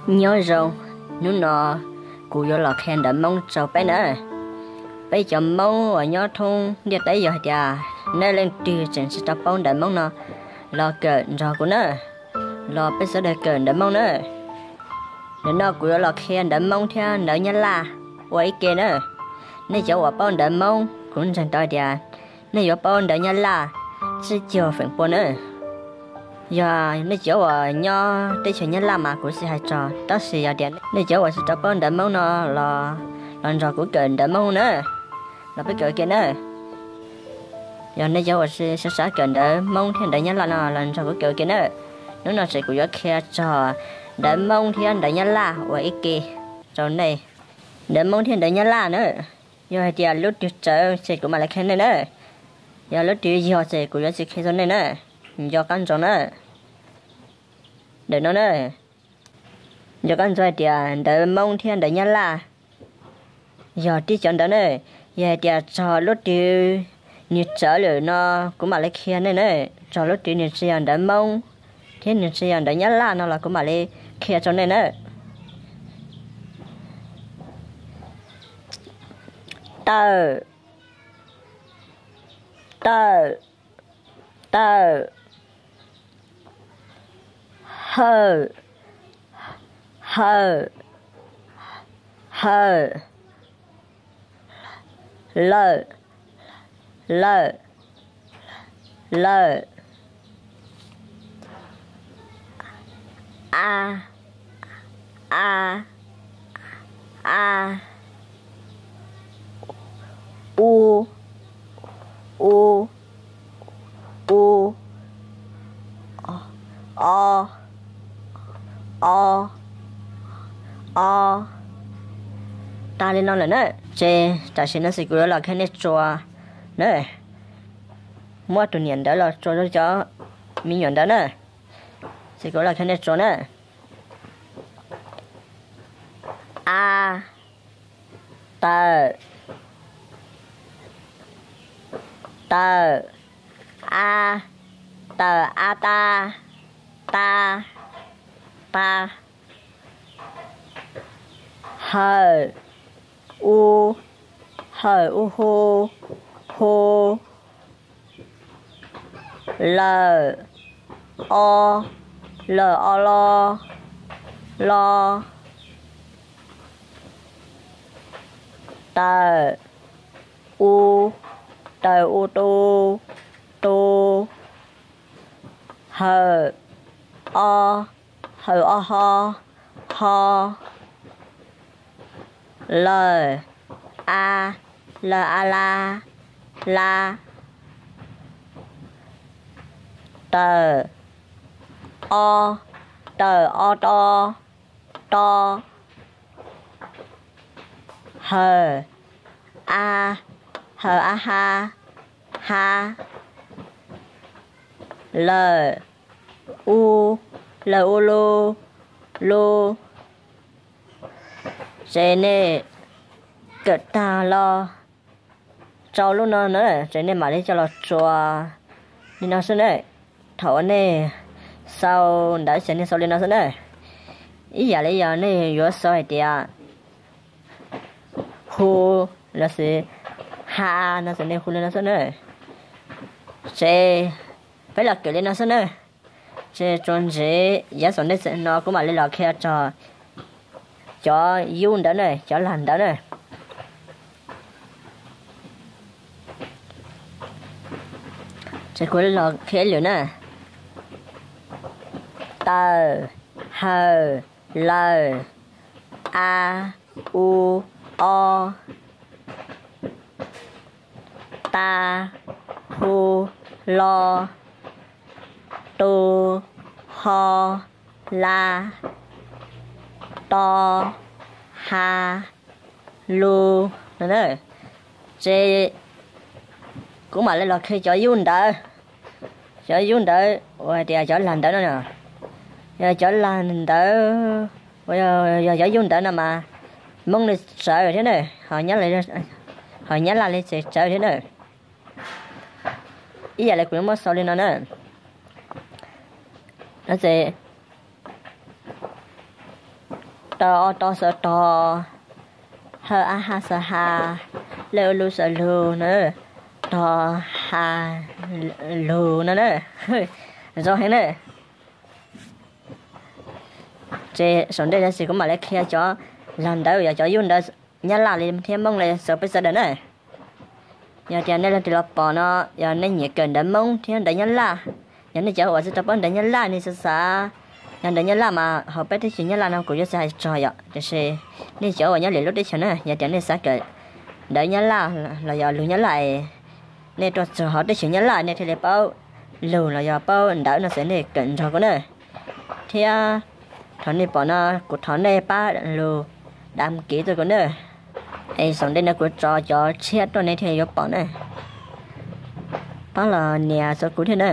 Nyob zoo, hnub no kuv yuav los qhia ntawv Hmoob rau peb na. Peb cov Hmoob uas nyob thoob ntiaj teb, yog hais tias nej leej twg tseem tsis tau paub ntawv Hmoob no, los kawm nrog kuv na, los peb sawv daws kawm ntawv Hmoob na. Ntawm no kuv yuav los qhia ntawv Hmoob thiab ntawv Nyab Laj ua ib ke na. Nej cov uas paub ntawv Hmoob, kuv ntseeg tau hais tias nej yuav paub ntawv Nyab Laj tsib caug feem pua na. Yog nej cov uas nyob teb chaws Nyab Laj mas kuv tsis hais txog, tab sis yog tias nej cov uas tsis tau paub ntawv Hmoob no los, los nrog kuv kawm ntawv Hmoob na, los peb kawm ua ke na. Yog nej cov uas sib sab kawm ntawv Hmoob thiab ntawv Nyab Laj no los nrog kuv kawm ua ke na. Hnub no ces kuv yuav qhia txog ntawv Hmoob thiab ntawv Nyab Laj ua ib ke rau nej. Ntawv Hmoob thiab ntawv Nyab Laj na, yog hais tias lub twg txawv ces kuv mam li qhia nej na. Yog lub twg yog ces kuv yuav tsis qhia rau nej na. Nco qab ntsoov na. Ntawm no na, nco qab ntsoov hais tias ntawv Hmoob thiab ntawv Nyab Laj yog tib cov ntawv na. Yog hais tias txog lub twg nws txawv lawm no, kuv mam li qhia nej na. Txog lub twg nws tsis yog ntawv Hmoob thiab nws tsis yog ntawv Nyab Laj no los kuv mam li qhia rau nej na. Tawm, tawm, tawm. Hawm, hawm, hawm. Lawm, lawm, lawm. A, a, a. U, u, u. O, o, o. Tag li no lawm na. Ces tam sim no ces kuv yuav los qhia nej txuas na. Muab tus niam ntawv los txuas rau cov me nyuam ntawv na. Ces kuv los qhia nej txuas na. A, tawm, tawm. A, tawm, a ta, ta, ta. Hawm, u, hawm, u, hu, hu. Lawm, o, lawm, o, lo, lo. Tawm, u, tawm, u, tu, tu. Hawm, o, hawm, o, ho, ho. Lawm, a, lawm, a, la, la. Tawm, o, tawm, o, to, to. Hawm, a, hawm, a, ha, ha. Lawm, u, lawm, u, lu, lu. Ces nej kawm tag los rau lub no na, ces nej mam li coj los txuas li no xwb na. Thaum uas nej sau ntawv ces nej sau li no xwb na. Ib yam li yog nej yuav sau hais tias hu los sis ha no ces nej hu li no xwb na. Ces peb los kawm li no xwb na. Ces txuas ntxiv yav tom ntej no kuv mam li los qhia txog cov yub ntawv na, cov lag ntawv na. Ces kuv los qhia ib lwm na. Tawm, hawm, lawm, a, u, o. Ta, hu, lo, tu, ho, la, to, ha, lu no na. Ces kuv mam li los qhia cov yub ntawv. Cov yub ntawv uas hais tias cov lag ntawv no, yog cov lag ntawv, yog cov yub ntawv no mas Hmoob li txawv thiab na, ho Nyab Laj li txawv thiab na. Ib yam li kuv yuav muab sau li no na. No ces Tog, o, to, xaw, tog, ha, a, ha, xaw, ha, le, u, lu, xaw, lug na. Tog ha lug no na. Zoo heev na. Ces saum ntej no ces kuv mam li qhia cov lag ntawv, yog cov yub ntawv Nyab Laj li thiab Hmoob li rau peb sawv daws na. Yog tias nej leej twg los pom no, yog nej nyiam kawm ntawv Hmoob thiab ntawv Nyab Laj, yog nej cov uas tsis tau paub ntawv Nyab Laj nej xav xav, yog ntawv Nyab Laj mas hauv peb teb chaws Nyab Laj no kuv yuav tsis hais txog yom, tiam sis nej cov uas nyob lwm lub teb chaws na, yog tias nej xav kawm ntawv Nyab Laj los yog lug Nyab Laj, nej tuaj txog hauv teb chaws Nyab Laj nej thiaj li paub lug los yog paub ntawv no xwb nej kawm nrog kuv na. Thiab thaum nej pom no kuv thov nej pab lug dam kiv rau kuv na. Es saum ntej no kuv tso cov tshiab tuaj nej thiaj yuav pom na. Pab los nias rau kuv thiab na.